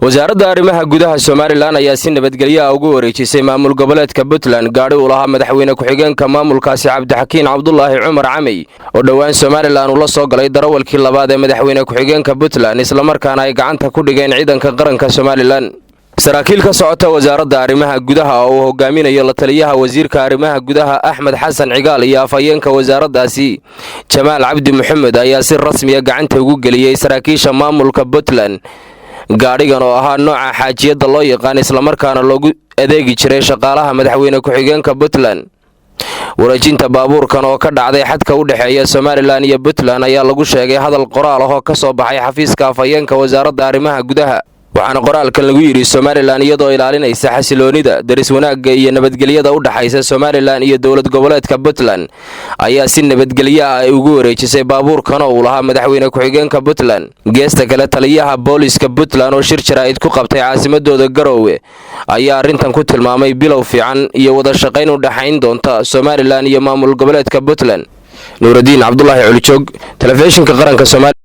Wasaaradda Arrimaha Gudaha Somalilan ayaa si nabadgelyo ah ugu wareejisay maamul goboleedka Puntland gaadhi uu lahaa madaxweyne ku-xigeenka maamulkaasi, Cabdixakiin Cabdulaahi Cumar Camey, oo dhowaan Somalilan ula soo galay darawalkii labaad ee madaxweyne ku-xigeenka Puntland, islamarkaana ay gacanta ku dhigeen ciidanka qaranka Somalilan. Saraakiil ka socota Wasaaradda Arrimaha Gudaha oo uu hogaaminayo la taliyaha wasiirka arrimaha gudaha, Axmed Xasan Cigaal, iyo afhayeenka wasaaraddaasi, Jamaal Cabdi Maxamed, ayaa si rasmiya gacanta ugu geliyey saraakiisha maamulka Puntland gaadhigan oo ahaa nooca xaajiyadda loo yaqaan, islamarkaana loogu adeegi jiray shaqaalaha madaxweyne ku-xigeenka Puntland. Wareejinta baabuurkan oo ka dhacday xadka u dhexeeya Somalilan iyo Puntland ayaa lagu sheegay hadal qoraal ah oo ka soo baxay xafiiska afhayeenka Wasaaradda Arrimaha Gudaha, waxaana qoraalkan lagu yidhi: Somalilan iyadoo ilaalinaysa xasiloonida, daris wanaagga iyo nabadgelyada u dhexaysa Somalilan iyo dowlad goboleedka Puntland ayaa si nabadgelyo ah ay ugu wareejisay baabuurkan oo uu lahaa madaxweyne ku-xigeenka Puntland. Geesta kale, taliyaha booliska Puntland oo shir jaraa'id ku qabtay caasimadooda Garoowe ayaa arrintan ku tilmaamay bilow fiican iyo wada shaqayn u dhexayn doonta Somalilan iyo maamul goboleedka Puntland. Nuuradiin Cabdulaahi Culijoog, Telefishinka Qaranka Somalia.